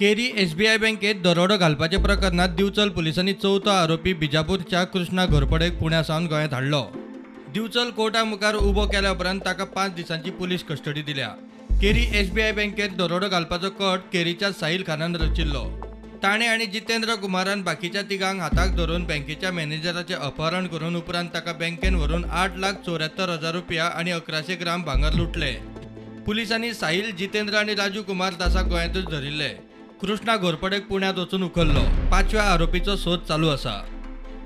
केरी SBI बँकेत दरोडो घालपाच्या प्रकरणात दिवचल पुलिसांनी चवथो आरोपी बिजापूरच्या कृष्णा घोरपडेक पुण्या सावन गोंयांत हाडलो. दिवचल कोर्टा मुखार उबो केल्या उपरांत ताका 5 दिसांची पुलीस कस्टडी दिल्या. केरी एसबीआय बँकेत दरोडो घालपाचो कट केरीच्या साहिल खानान रचिल्लो. ताणें आनी जितेंद्र कुमारान बाकीच्या तिगांक हाताक धरून बँकेच्या मॅनेजराचें अपहरण करून उपरांत ताका बँकेन व्हरून 8,74,000 रुपया आनी 1100 ग्राम भांगर लुटले. पुलिसांनी साहिल, जितेंद्र आनी राजू कुमार दासाक गोंयांतूच धरिल्ले. कृष्णा घोरपडेक पुण्यांत वचून उखल्लो. 5व्या आरोपीचो सोद चालू आसा.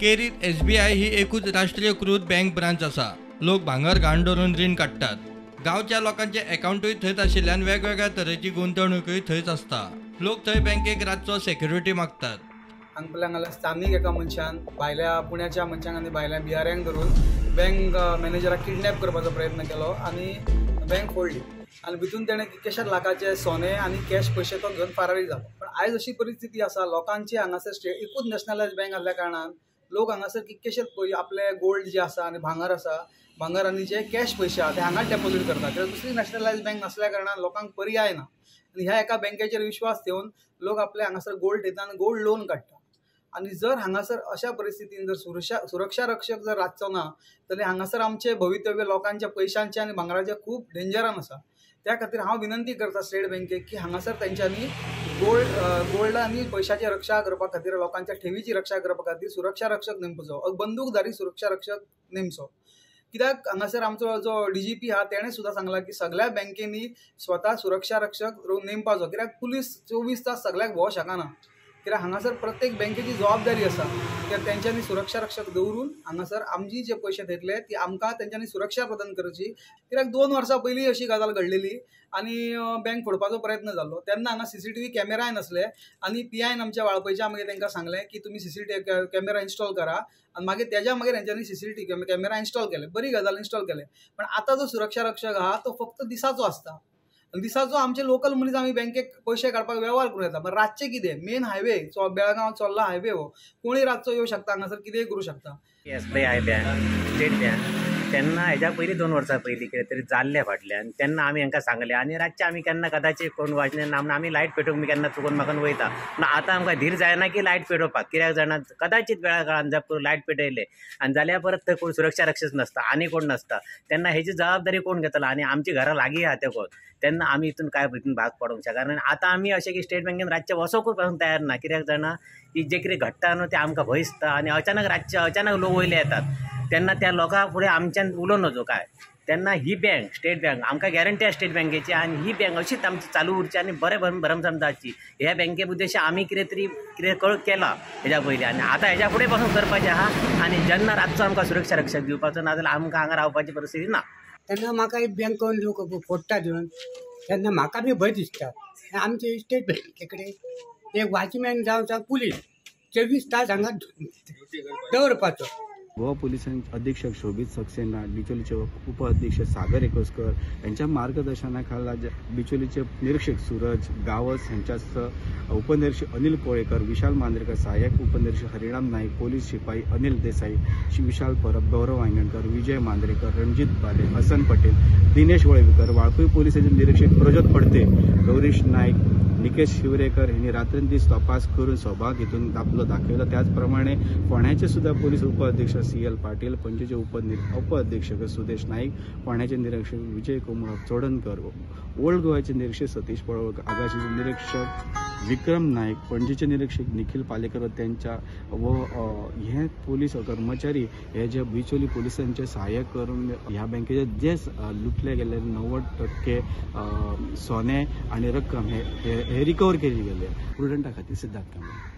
केरीत एसबीआय ही एकूच राष्ट्रीयकृत बँक ब्रांच आसा. लोक भांगर घाण दवरून रीण काडटात. गांवच्या लोकांचे अकाउंटूय थंयच आशिल्ल्यान वेगवेगळ्या तरेची गुंतवणुकूय थंयच आसता. लोक थंय बँकेक रातचो सेक्युरिटी मागतात. हांगा स्थानीक एका मनशान भायल्या पुण्याच्या मनशांक आनी भायल्या बिहाऱ्यांक धरून बँक मॅनेजराक किडनॅप करपाचो प्रयत्न केलो आनी बँक फोडली आनी भितून तेणें कितकेशेच लाखाचे सोने आनी कॅश पयशे तो घेवन फरारी जालो. पण आयज अशी परिस्थिती आसा, लोकांची हांगासर एकूच नॅशनलायज बँक आसल्या कारणान लोक हांगासर कितकेशेच आपले गोल्ड जे आसा आनी भांगर आसा, भांगर आनी जे कॅश पयशे आसा ते हांगाच डेपोजीट करतात. कित्याक दुसरी नॅशनलायज बँक नासल्या कारणान लोकांक पर्याय ना आनी ह्या एका बँकेचेर विश्वास ठेवन लोक आपले हांगासर गोल्ड ठेयता आनी गोल्ड लोन काडटा. आनी जर हांगासर अशा परिस्थितीन जर सुरक्षा रक्षक जर रातचो ना जाल्यार हांगासर आमचे भवितव्य लोकांच्या पयशांचे आनी भांगराचे खूब डेंजरान आसा. त्या खातीर हांव विनंती करता स्टेट बँकेक की हांगासर तेंच्यांनी गोल्ड आनी पयशाची रक्षा करपा खातीर, लोकांच्या ठेवीची रक्षा करपा खातीर सुरक्षा रक्षक नेमचो, बंदूकधारी सुरक्षा रक्षक नेमचो. कित्याक हांगासर आमचो जो डीजीपी आहा तेणें सुद्दां सांगलां की सगळ्या बँकेनी स्वता सुरक्षा रक्षक नेमपाचो. कित्याक पुलीस 24 तास सगळ्याक भोंवंक शकना. कित्याक हांगासर प्रत्येक बँकेची जबाबदारी आसा. कित्याक तेंच्यांनी सुरक्षा रक्षक दवरून हांगासर आमची जे पयशे घेतले ती आमकां तेंच्यांनी सुरक्षा प्रदान करची. कित्याक 2 वर्सां पयलीं अशी गजाल घडलेली आनी बँक फोडपाचो प्रयत्न जाल्लो. तेन्ना हांगा सीसीटीव्ही कॅमेराय नासले आनी पीआयन आमच्या वाळपयच्या मागीर तांकां सांगलें की तुमी सीसीटीव्ही कॅमेरा इन्स्टॉल करा आनी मागीर तेज्या मागीर हेंच्यांनी सीसीटीव्ही कॅमेरा इन्स्टॉल केले. बरी गजाल, इन्स्टॉल केले. पण आतां जो सुरक्षा रक्षक आहा तो फक्त दिसाचो आसता. दिसाचो आमचे लोकल मनीस आमी बँकेक पयशे काडपाक वेव्हार करूं येता. पण रातचें कितें, मेन हायवे बेळगांव चोल्ला हायवे हो, कोणूय रातचो येवं शकता, हांगासर कितेंय करूं शकता. एसबीआय बँक, स्टेट बँक तेन्ना हेज्या पयलीं 2 वर्सां पयलीं कितें तरी जाल्लें फाटल्यान, तेन्ना आमी हांकां सांगलें आनी रातचें आमी केन्ना कदाचित कोण वाजले ना म्हणून आमी लायट पेटोवंक बी केन्ना चुकोन मागून वयता. पूण आतां आमकां धीर जायना की लायट पेटोवपाक, कित्याक जाणा कदाचित वेळा काळान जर लायट पेटयले आनी जाल्यार परत थंय कोण सुरक्षा रक्षक नासता आनी कोण नासता, तेन्ना हेजी जबाबदारी कोण घेतलो आनी आमची घरां लागीं आहा ते कोण, तेन्ना आमी हितून काय हितून भाग पडोंक शकना. आनी आतां आमी अशें की स्टेट बँकेन रातचें वचोंकूच पासून तयार ना. कित्याक जाणा की जें कितें घडटा न्हू तें आमकां भंय दिसता आनी अचानक रातचें अचानक लोक वयले येतात तेन्ना त्या लोकां फुडें आमच्यान उलोवं नजो काय. तेन्ना ही बँक स्टेट बँक आमकां गॅरंटी आसा स्टेट बँकेची आनी ही बँक अशीच आमची चालू उरची आनी बरें भरमसाण जावची. ह्या बँके उद्देश आमी कितें तरी कितें केलां हेज्या पयलीं आनी आतां हेज्या फुडें पासून करपाचें आहा. आनी जेन्ना रातचो आमकां सुरक्षा रक्षक दिवपाचो ना जाल्यार आमकां हांगा रावपाची परिस्थिती ना. तेन्ना म्हाका एक बँकोन लोक फोडटा घेवन तेन्ना म्हाका बी भंय दिसता. आमचे स्टेट बँके कडेन एक वॉचमॅन जावं पुलीस 24 तास हांगा दवरपाचो. गोवा पोलीस अधीक्षक शोभित सक्सेना, बिचोलीचे उपअधीक्षक सागर एकोस्कर यांच्या मार्गदर्शनाखाला बिचोलीचे निरीक्षक सूरज गावस यांच्यासह उपनिरीक्षक अनिल कोळेकर, विशाल मांद्रेकर, सहाय्यक उपनिरीक्षक हरिराम नाईक, पोलीस शिपाई अनिल देसाई, विशाल परब, गौरव वांगणकर, विजय मांद्रेकर, रणजित बाले, हसन पटेल, दिनेश वळवीकर, वाळपई पोलिसांचे निरीक्षक प्रज्योत फडते, गौरीश नाईक, निकेश शिवरेकर यांनी रात्रंदीस तपास करून सहभाग घेतून आपलो दाखयलो. त्याचप्रमाणे फोंड्याचे सुद्धा पोलीस उपअधीक्षक सी.एल. पाटील, पणजेचे उपअधीक्षक सुदेश नाईक, फोंड्याचे निरीक्षक विजय कुमार चोडणकर, ओल्ड गोवाचे निरीक्षक सतीश पळवळकर, आगाशीचे निरीक्षक विक्रम नाईक, पणजेचे निरीक्षक निखिल पालेकर व त्यांच्या व हे पोलीस कर्मचारी हे जे बिचोली पोलिसांचे सहाय्य करून ह्या बँकेचे जे लुटले गेले 90% सोने आणि रक्कम हे रिकवर केली गेले. प्रुडंटा खातीर सिद्धार्थ कांबळे.